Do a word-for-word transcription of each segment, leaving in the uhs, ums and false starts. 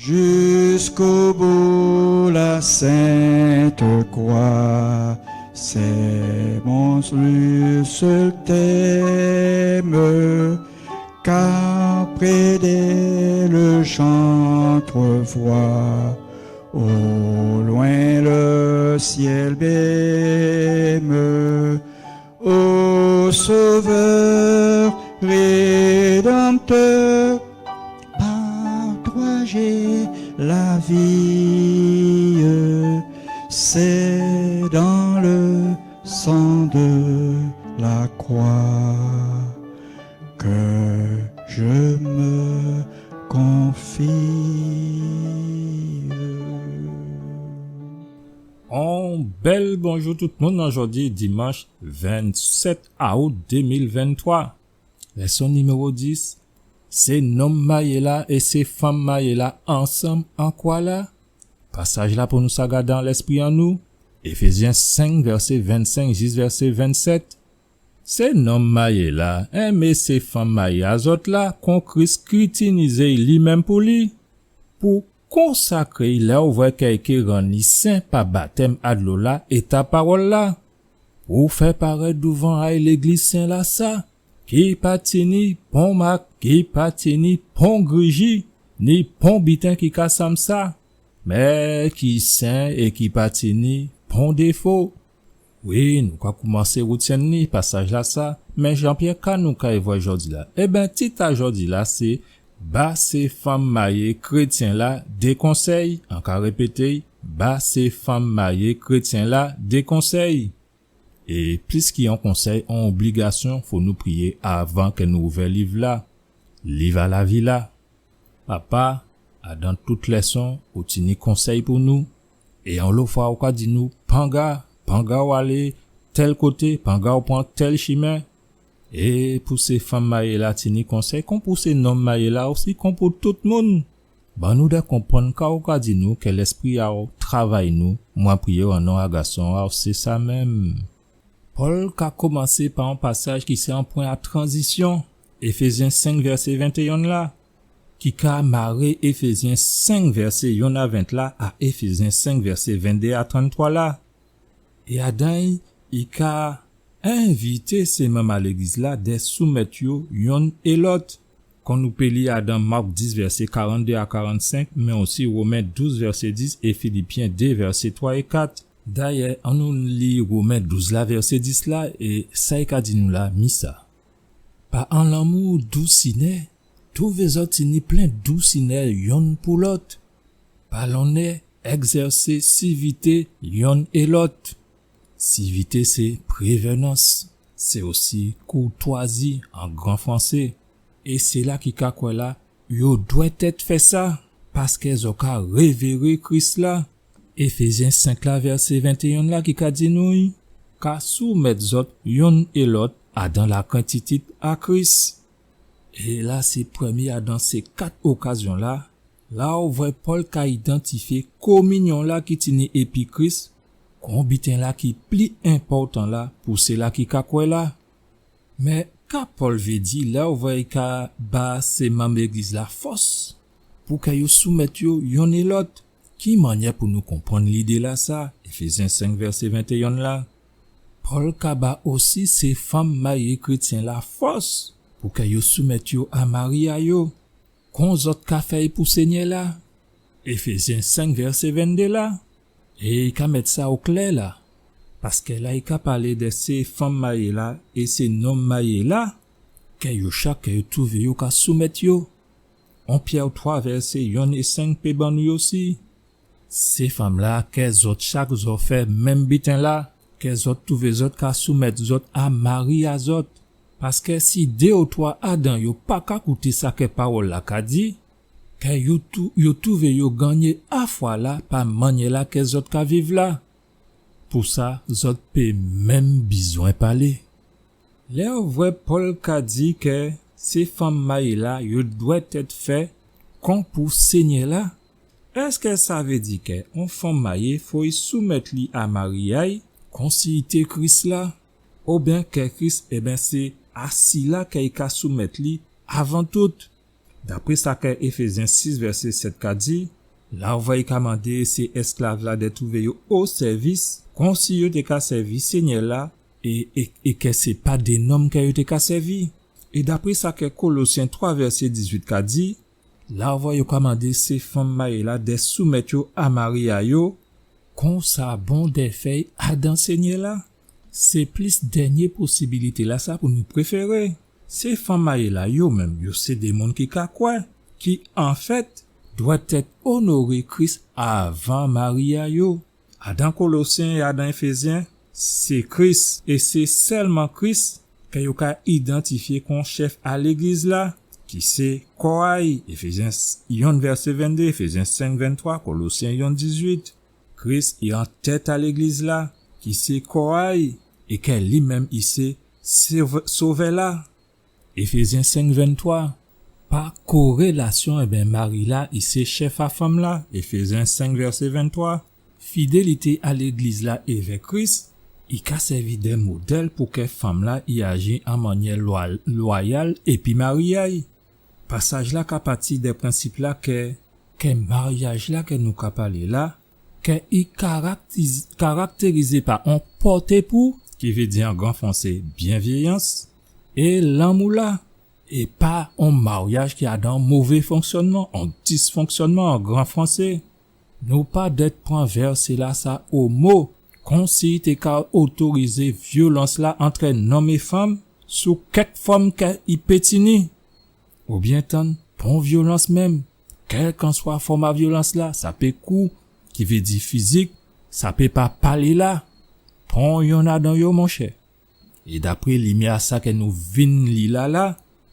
Jusqu'au bout la sainte croix, c'est mon seul thème, car près d'elle j'entrevois au loin le ciel même. Ô Sauveur rédempteur, par toi j'ai la vie, c'est dans le sang de la croix que je me confie. On bèl bonjou tout moun, an jòdi dimanch vennsèt aout dé mil venntwa. Lèson niméwo dis, sé nonm mayé-la é sé fanm mayé-la ansanm an kwa-la. Pasaj-la pou nou sa gadé an lèspri an nou, Éfézyen senk, vèsé vennsenk jis vèsé vennsèt. Sé nonm mayé-la, enmé sé fanm mayé a zòt la, kon Kris kritinizé-y li menm pou li, pou konsakré-y lè ou vwè kè i ké rann li sen pa batèm a dlo-la é ta pawòl-la, pou fè parèt douvan a-y légliz sen-lasa, ki pa tini pon mak, ki pa tini pon griji, ni pon biten ki ka sanm sa, mé ki sen é ki pa tini pon défo. Wi, nou ka koumansé woutyenn li, pasaj-lasa, mé jan pyé ka nou kay vwè jòdi-la? Ében, tit a jòdi-la sé, ba sé fanm mayé krétyen-la dé konsèy. An ka répété-y, ba sé fanm mayé krétyen-la dé konsèy. É plis ki on konsèy, on obligasyon, fò nou priyé avan kè nou ouvè liv-la, liv a lavi-la. Papa, adan tout lèson, ou tini konsèy pou nou. É onlo fwa ou ka di nou, panga, panga ou alé tèl koté, panga ou pran tèl chimen. É pou sé fanm mayé-la tini konsèy, kon pou sé nonm mayé-la osi, kon pou tout moun. Ban nou dè konprann ka ou ka di nou, kè Lèspri a-w travay nou, mwen priyé-w an non a Gason a-w, sé sa menm. Pòl ka komansé pa on pasaj ki sé on pwen a tranzisyon, Éfézyen senk vèsé ventéyen la, ki ka maré Éfézyen senk vèsé yonn a ven la a Éfézyen senk vèsé venndé a tranntwa la. É adan-y, i ka envité sé manm a légliz-la dè soumèt yo yonn é lòt, kon nou pé li adan Mak dis vèsé karanndé a karannsenk, mé osi Women douz vèsé dis é Filipyen dé vèsé twa é kat. Dayè, annou li Women douz la vèsé dis la, é sa i ka di nou la, mi sa. Pa an lanmou dousinè, touvé zòt tini plen dousinè yonn pou lòt. Pa lonnè, ègzèsé sivité yonn é lòt. Sivité sé prévènans, sé osi koutwazi an gran fransé. É séla ki ka kwè la, yo dwèt èt fè sa, paskè zò ka révéré Kris la. Éfézyen senk la vèsé ventéyen la ki ka di nou, ka soumèt zòt yonn é lòt adan lakrentitit a Kris. É la sé prèmyé adan sé kat okazyon la, la ou vwè Pòl ka idantifyé kominyon la ki tini épi Kris, kon biten la ki pli enpòtan la pou séla ki ka kwè la. Mé ka Pòl vé di lè ou vwè i ka ba sé manm légliz la fòs pou kè yo soumèt yo yonn é lòt? Ki mannyè pou nou konprann lidé la sa, Éfézyen senk vèsé ventéyen la? Pòl ka ba osi sé fanm mayé krétyen la fòs pou kè yo soumèt yo a mari a yo, kon zòt ka fè-y pou Sényè la, Éfézyen senk vèsé venndé la. É i ka mèt sa oklè la, paskè la i ka palé dè sé fanm mayé la é sé nonm mayé la, kè yo chak, kè yo touvé yo ka soumèt yo. On Pyè twa vèsé yonn é senk pé ban nou osi. Sé fanm la, kè zòt chak zò fè menm biten la, kè zòt touvé zòt ka soumèt zòt a mari a zòt. Paskè si dé ou twa adan yo pa ka kouté sa kè pawòl la ka di, kè yo tou-, yo touvé yo gannyé a fwa la pa mannyè la kè zòt ka viv la. Pou sa, zòt pé menm bizwen palé. Lè ou vwè Pòl ka di kè sé fanm mayé la yo dwèt èt fè kon pou Sényè la, èskè sa vé di kè on fanm mayé fo i soumèt li a mari a-y, konsi i té Kris la, oubyen kè Kris, ében, sé a sila kè i ka soumèt li avan tout? Dapré sa kè Éfézyen sis vèsé sèt ka di, La ou vwè i ka mandé sé èsklav-la dè twouvé yo o sèvis, konsi yo té ka sèvi Sényè-la, é, é, é kè sé pa dé nonm kè yo té ka sèvi. É dapré sa kè Kolosyen twa vèsé dizuit ka di, la ou vwè yo ka mandé sé fanm mayé-la dè soumèt yo a mari a yo, konsa bon dè fè'y adan Sényè-la. Sé plis dènyé posibilité-lasa pou nou préféré. Sé fanm mayé-la yo menm, yo sé dé moun ki ka kwè, ki, anfèt, dwèt èt onoré Kris avan mari a yo. Adan Kolosyen é adan Éfézyen, sé Kris, é sé sèlman Kris kè yo ka idantifyé kon chèf a légliz-la, ki sé kò a'y, Éfézyen yonn vèsé venndé, Éfézyen senk venntwa, Kolosyen yonn dizuit. Kris i an tèt a légliz-la, ki sé kò a'y, é kè li menm i sé Sovè-, Sovè-la. Éfézyen senk venntwa. Pa korélasyon, ében, mari-la i sé chèf a fanm-la, Éfézyen senk vèsé venntwa. Fidélité a légliz-la évè Kris, i ka sèvi dè modèl pou kè fanm-la i aji an mannyè lwa-, lwayal épi mari a'y. Pasaj-la ka pati dè prensip-la kè, kè maryaj-la kè nou ka palé la, kè i karaktiz-, karaktérizé pa on pòté pou, ki vé di an gran fransé, byenvéyans, é lanmou-la, é pa on maryaj ki adan mové fonksyonnman, on disfonksyonnman an gran fransé. Nou pa dwèt pran vèsé-lasa o mo, konsi i té ka otorizé vyolans-la antrè nonm é fanm sou kèk fòm kè i pé tini. Oubyen tann, pon vyolans menm, kèlkanswa fòm a vyolans-la, sa pé kou, ki vé di fizik, sa pé pa palé la, pon yonn adan yo, monchè. É dapré limyè a sa kè nou vin li la la,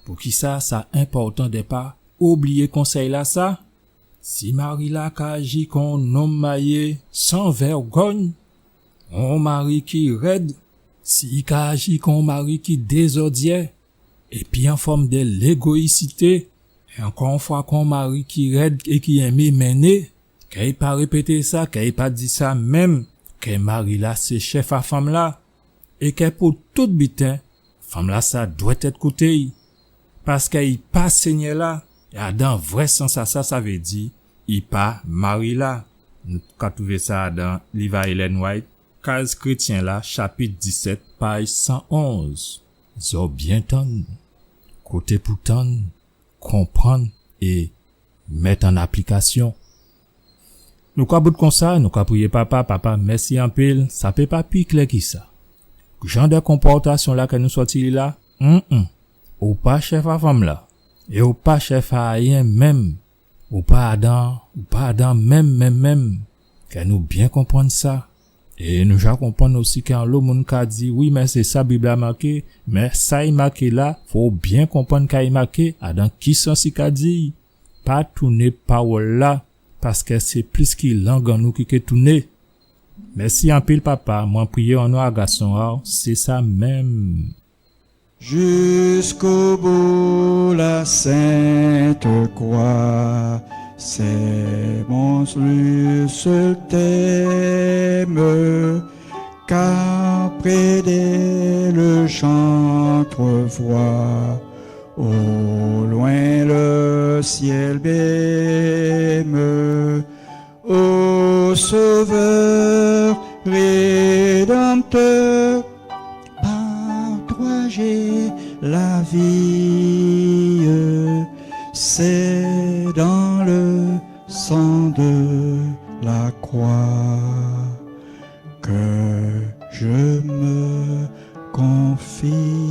poukisa sa enpòtan dè pa obliyé konsèy-lasa? Si mari-la ka aji kon on nonm mayé san vèrgogn, on mari ki rèd, si i ka aji kon on mari ki dézòdyè, épi an fòm dè légoyisité, é ankò on fwa kon on mari ki rèd é ki enmé mennen, kè i pa répété sa, kè i pa di sa menm, kè mari-la sé chèf a fanm-la, é kè pou tout biten, fanm-lasa dwèt èt kouté'y, paskè i pa Sényè-la, é adan vrè sans a sa, sa vé di, i pa mari-la. Nou ka twouvé sa adan liv a Ellen White, Kaz Krétyen-la, chapit disèt, paj san onz. Zò byen tann, koté pou tann, konprann é mèt an aplikasyon. Nou ka bout konsa, nou ka priyé Papa, Papa, mèsi anpil, sa pé pa pi klè ki sa. Jan dè konpòtasyon-la kè nou sòti li la, hum, hum. Ou pa chèf a fanm-la, é ou pa chèf a ayen menm, ou pa adan, ou pa adan menm, menm, menm. Kè nou byen konprann sa. É nou ja konprann osi kè anlo moun ka di, wi, mé sé sa Bib-la maké, mé sa i maké la, fò ou byen konprann ka i maké, adan ki sans i ka di. Pa touné pawòl-la, paskè sé plis ki lang an nou ki ké touné. Mèsi anpil, Papa, mwen priyé an non a gason a'w, sé sa menm. Jusqu'au bout la sainte croix, c'est mon seul thème, car près d'elle j'entrevois au loin le ciel même. Ô Sauveur Rédempteur, par toi j'ai la vie, c'est dans le sang de la croix que je me confie.